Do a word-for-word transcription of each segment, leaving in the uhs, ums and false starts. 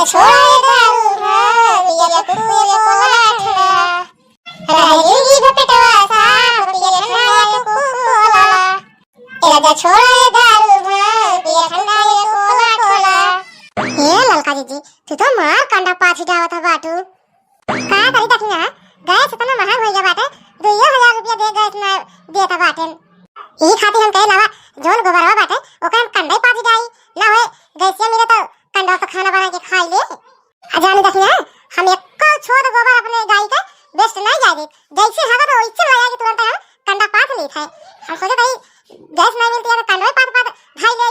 छोड़ दारू भांग, पिया कुकुर कोला ठंडा। रह जिंदगी भर पेटवा साफ, पिया ठंडा ये कोला। ए राजा छोड़ दारू भांग, पिया ठंडा ये कोला कोला। ए ललका जीजी, तू तो मार कंडा पाथी डावत ह बाटू। का करी दखिना, गैस इतना महंग होइ गया बाटे, दुइयो हजार रुपया दे गैस ना देत बाटे। ई खातिर हम कहे लावा, जौन गोबरवा बाटे, ओकर हम कंडा ही पाथी डाई, ना होए गैसिया मिले तो कंडवा पे खाना बना के खाई ले। आ जान दखिना, हम एको छोट गोबर अपने गाय के waste नहीं जाए देत। जैसे हवा तो वैसे लगा के तुरंत हम कंडा पाथ लेत है। हम सोचत हई गैस नहीं मिलती है तो कंडवा पाथ पाथ खाई ले,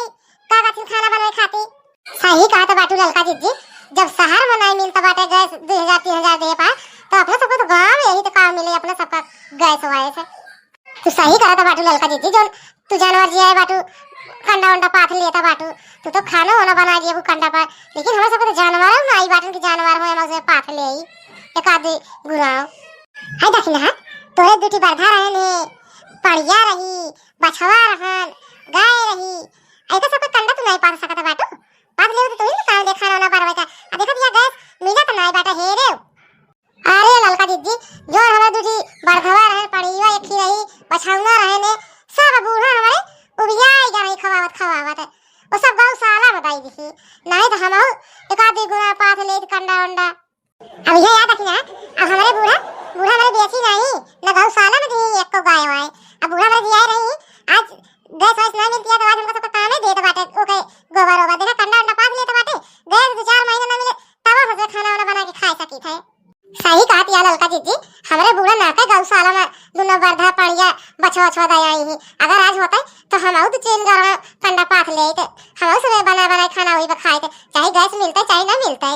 का बात खाना बनाए खाती। सही कहत बाटू ललका जीजी, जब शहर में नहीं मिलत बाटे गैस दुई हजार तीन हजार दे पा, तो अपने सबके तो गाँव में यही तो काम मिले, अपने सबका गैस वैस। तू सही कहत बाटू ललका जीजी, जौन तू जानवर जियाए बाटू, कंडा उंडा पाथ लेता बाटू, तू तो खाना वाना बना दिए कंडा पर, लेकिन हमरा सबके तो जानवर ना आई बाटन कि जानवर हो हम उसे पाथ ले आई एक आध गुराव। हाय दखिना, तोरे दुटी बरधा रहन है, पड़िया रही, बछवा रहन, गाय रही, ऐका सबके कंडा तू नहीं पाथ सकत बाटू। पाथ ले तो तू ही काम दे, खाना वाना बनवे का। आ देखत या गैस मिलत नहीं बाटे, हे रे। अरे ललका जीजी, जो हमारे दूजी बरधवा रहे, पड़िया एक ही रही, बछौना रहे ने, सब बूढ़ा हमारे उबियाई जा रही खवावत खवावत। वो सब गौशाला में दाई दिही, नहीं तो हम एक आध गुना पाथ ले कंडा उंडा। अब यह याद रखिना, अब हमारे बूढ़ा, बूढ़ा हमारे बेची नहीं, न गौशाला में दी एक को गाय वाय। अब बूढ़ा हमारे दिया रही, आज गैस वैस ना मिलती है तो आज हमका सबका कामे देत बाटे, ओके गोबर ओबर देखा कंडा उंडा पाथ लेत बाटे, गैस दो चार महीना ना मिले, तब हम खाना वाना बना के खा सकी थे। सही कहत या ललका जीजी, हमरे बूढ़ा ना के गौशाला में दुनो बरधा पड़िया बछवा बछवा दे आई ही। अगर आज होते तो हम आउद चेन गरम कंडा पाथ ले आइत, हम सब बना बना खाना वही पे खाइत, चाहे गैस मिलते चाहे ना मिलते।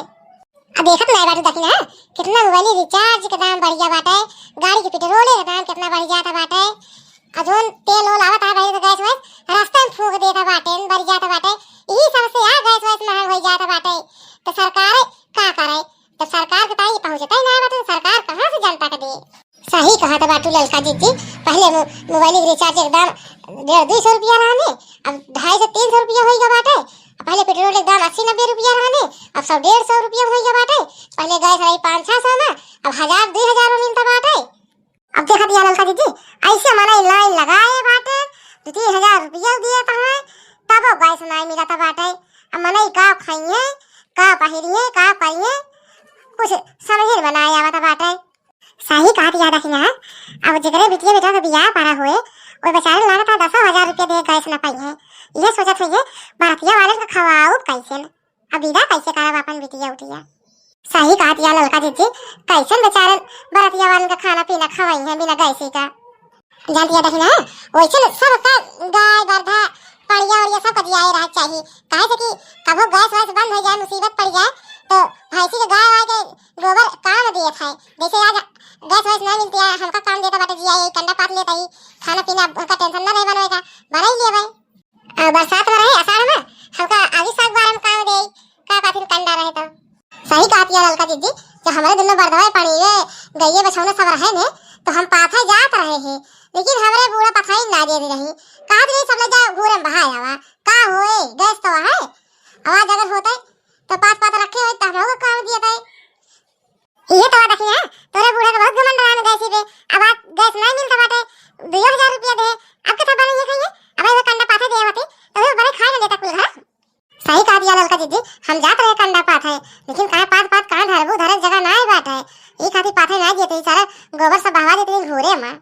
अब देखत नहीं बाटू दखिना, कितना मोबाइल रिचार्ज के दाम बढ़ गया बाटे, गाड़ी के पेट्रोल के दाम कितना बढ़ जाता बाटे। आ जोन तेल ओल आवत है भाई तो गैस वैस रास्ते में फूंक देता बाटे, बढ़ जाता बाटे। यही सबसे आ गैस वैस महंग हो जाता बाटे। तो सरकार का करे? जब सरकार के ताई पहुँचते ही ना बाटे, तो सरकार कहाँ से जनता के दे? सही कहत बाटू ललका जीजी, पहले मो-, मोबाइल के रिचार्ज के दाम डेढ़ दुई सौ रुपया रहने, अब ढाई सौ तीन सौ रुपया होइ गया बाटे। अब पहले पेट्रोल के दाम अस्सी नब्बे रुपया रहने, अब सब डेढ़ सौ रुपया होइ गया बाटे। पहले गैस रही पाँच छः सौ में, अब हजार दुई हजार में मिलता बाटे। अब देखत या ललका जीजी, ऐसे मनई लाइन लगाए बाटे, दो तीन हजार रुपया दिए तो है, तबो गैस नहीं मिलत बाटे। अब मनई का खाइए, का पहिरिए, का करिए, कुछ समझे में नहीं आवत बाटे। सही कहत या दखिना, अब जेकरे बिटिया बेटा के बियाह पड़ा हुए, वो बेचारे लागत है दसो हजार रुपया दे गैस न पाइए। ये सोचत हुए बरतिया वाले का खवाऊ कैसे न? अब विदा कैसे करब अपन बिटिया उटिया? सही कहत या ललका जीजी, कैसन बेचारन बरतिया वालन का खाना पीना खवाई है बिना गैसी का। जानती है दखिना, वैसे न सबका गाय बरधा पड़िया उड़िया सबका जियाए रह चाहिए। काहे से कि कभो गैस वैस बंद हो जाए, मुसीबत पड़ जाए, तो भैंसी के गाय वाय के गोबर काम दिए था। जैसे आज गैस वैस नहीं मिलती है, हमका काम देता बाटे जियाए, कंडा पात लेता ही, खाना पीना का टेंशन ना रहे बनवे का, बना ही लिए भाई। आ, बरसात में रहे, आषाढ़ में, हमका आगे साग बारह में काम दे, का काथिन कंडा रहे तो। सही कहत या ललका जीजी, जब हमारे दुनो बरधवा पानी ये गइये बछौना सब रहे ने, तो हम पाथे जात रहे हैं, लेकिन हमारे बूढ़ा पथाई ना दे रही। कहत रही सब ले जाओ घूरे में बहाय आवा, का होए, गैस तो है, आवाज अगर होते, तो पात पात रखे होते, तो हम लोग काम दिए थे। ये तो दखिना, तोरे बूढ़ा के बहुत घमंड रहा गैसी पे। अब आज गैस नहीं मिलता बाटे, दुइयो हजार रुपया दे, अब के था बने ये खाइए, अब ये कंडा पाथे दे होते, तो वो बड़े खाए ना देता कुल घर। सही कह दिया ललका जीजी, हम जात रहे कंडा पाथे, लेकिन कहाँ पाथ पाथ कहाँ धरबू, धरे जगह ना बाटे, ये खातिर पाथे ना देते, सारा गोबर सब बहवा देते घूरे में।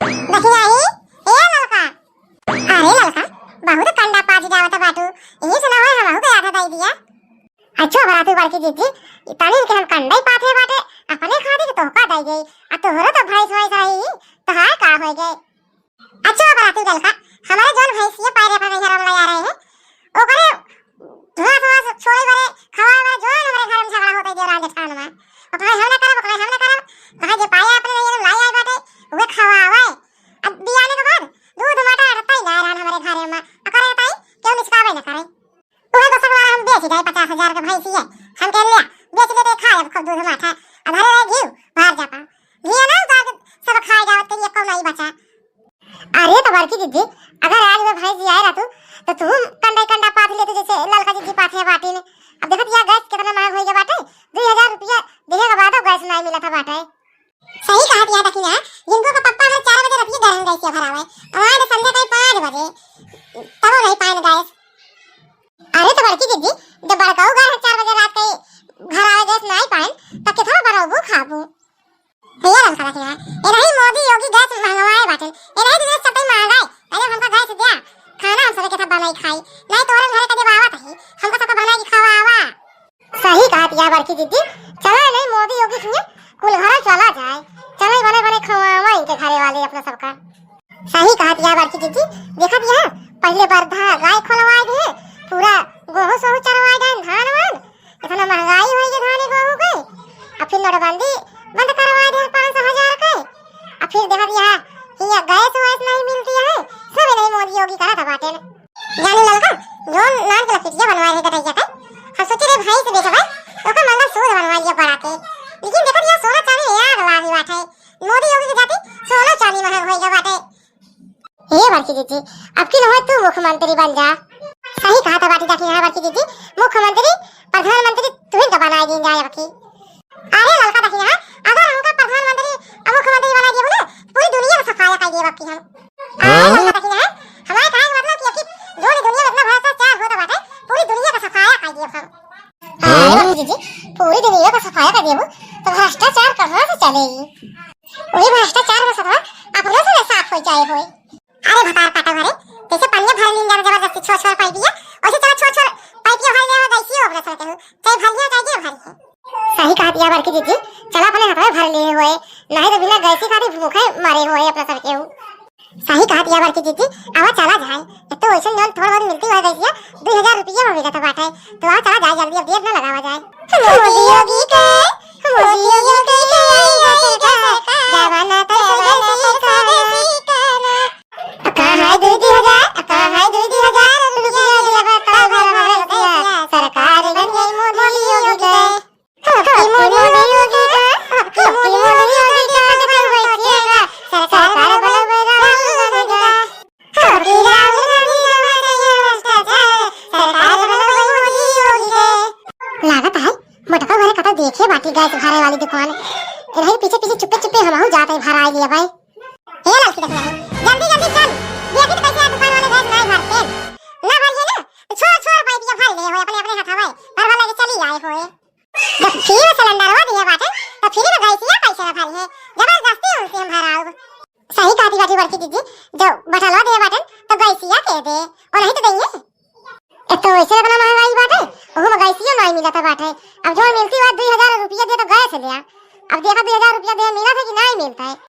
दखिना ही, ए ललका। अरे ललका, बहुत कंडा पाथी जावत बाटू, यही से ना होए हमहू के आधा दई दिया। अच्छा बराती बड़की जीजी, ई तनी के हम कंडा ही पाथे बाटे, अपने खातिर तोहका दई गई, आ तोहरो तो भैंस वैस रही, तोहार का होई गए? अच्छा बराती ललका, हमारे जोन भैंसिया पायरे अपने नैहर में ले आ रहे हैं, ओकरे घास वास छोड़े बरे, खवाए बरे, जोन हमारे घर में झगड़ा होता है देवरान जेठान में, ओकरे हम ना करब, ओकरे हम ना करब, कहा जे पाया अपने नैहर में लाई आए बाटे, उहे खवावे। अब बियाने के बाद दूध मटा रहता ही ना रहन हमारे घरे में, ओकरे बताई केहू निचकावे ना करे। उहे दोसर वाला हम बेच गए पचास हजार के भैंसिया, हम कह लिया बेच लेते खाए अब खूब दूध मटा, अब हरे रहे घी बाहर जाता, घी ना उतार के सब खाए जावत के लिए कौन नहीं बचा। अरे तो बड़की दीदी, अगर आज वो भैंस जियाए रहतू, तो तू कंडा कंडा पाथ लेतू, जैसे ललका दीदी पाथे बाटी ने। अब देखत या गैस कितना महंग हो गया या बड़की दीदी, चला नहीं मोदी योगी के हियाँ कुल घरा चला जाए, चला बने बने खवावा इनके घरे वाले अपना सबका। सही कहत या बड़की दीदी, देखत या पहिले बरधा गाय खोलवाए दे, पूरा गोहूँ सोहू चरवाए दे, धान वान, इतना महंगाई होई गे धान गोहूँ के, आ फिर नोटबंदी बंद करवाए दे पाँच सौ हजार के, आ फिर देखत या हियाँ गैस वैस नहीं मिलती है, सब नहीं मोदी योगी करत बाटे। जाने ललका, जोन नान के लपेटिया बनवाए रहे गटैया के, हम सोचे रहे भाई से बेचबे, ओकर मंगलसूत्र बनवा लिया बड़ा के। लेकिन देखत या सोना चांदी आग लागी बाटे। मोदी योगी के जाते सोना चांदी महंग होई गया बाटे। हे बड़की दीदी, अब की न होए तू मुख्यमंत्री बन जा। सही कहत बाटी दखिनहा बड़की दीदी, मुख्यमंत्री, प्रधानमंत्री तुही तो बनाए दिन जाए अब की। अरे ललका दखिनहा, अगर हमका प्रधानमंत्री और मुख्यमंत्री बना दिए बोले, पूरी दुनिया का सफाया कर दिए अब की हम। अरे हाँ? ललका दखिनहा, हमारे कहे का मतलब कि, कि जो भी दुनिया में इतना भ्रष्टाचार होता बाटे, पूरी दुनिया का सफाया कर दिए हम। हाँ? अरे बड़की दीदी, पूरी दुनिया का सफाया कर दिए तो भ्रष्टाचार कहाँ से चलेगी? वही भ्रष्टाचार में सफा अपने से साफ हो जाए होए। अरे भतार काटा भरे, जैसे पनिया भर लीन जाना जबरदस्ती छोर छोर पाइपिया, वैसे चला छोर छोर पाइपिया भर ले गैसियो ओकरे साथे हो, चाहे भर लिया चाहे जे भर ले। सही कहत या बड़की दीदी, चला अपने हाथ में भर लिए हुए, नहीं तो बिना गैसी खातिर भूखे मरे हुए अपना सबके हो। सही कहत या बड़की दीदी, आवा चला जाए, एक तो वैसे जौन थोड़ा बहुत मिलती है गैसिया, दो हजार रुपया में मिलत बाटे, तो आवा चला जाए जल्दी, अब देर ना लगावा जाए। मोदी योगी के, मोदी योगी के, जवाना तो कहाँ है दीदी हजार, कहाँ है दीदी हजार, रुपया दिया बताओ घर में रुपया, सरकार बन गई मोदी योगी के। मोदी योगी का, मोदी योगी का, सरकार बन गई मोदी योगी का। लागत है मोटका घरे कतौ देखे बाटी गैस भरे वाली दुकान। इन्हीं पीछे पीछे चुप्पे चुप्पे हमहू जात है भराई लिया भाई। हे ललकी दखिनहा, जल्दी जल्दी चल। देखी तो कैसे दुकान वाले गैस नहीं भरते। ना भरिए ना, तो छोर छोर पाइपिया भर ले होए अपने अपने हाथवे, भर भर लेके चली आए होए। जब फ्री में सिलेंडरवा दिए बाटे, तो फ्री में गैसिया कैसे ना भरी है? जबरदस्ती उनसे हम भराउब। सही कहती बाटी बड़की दीदी, जो बटलवा दिए बाटे, तो गैसिया के दे, और नहीं तो देंगे। एक तो वैसे इतना महंगाई बाटे, ओहू में गैसियो नहीं मिलत बाटे। अब जो मिलती हुआ दो हजार रुपया दे तो गैस ले आ। अब देखा दो हजार रुपया दे मिलत है कि नहीं मिलत है।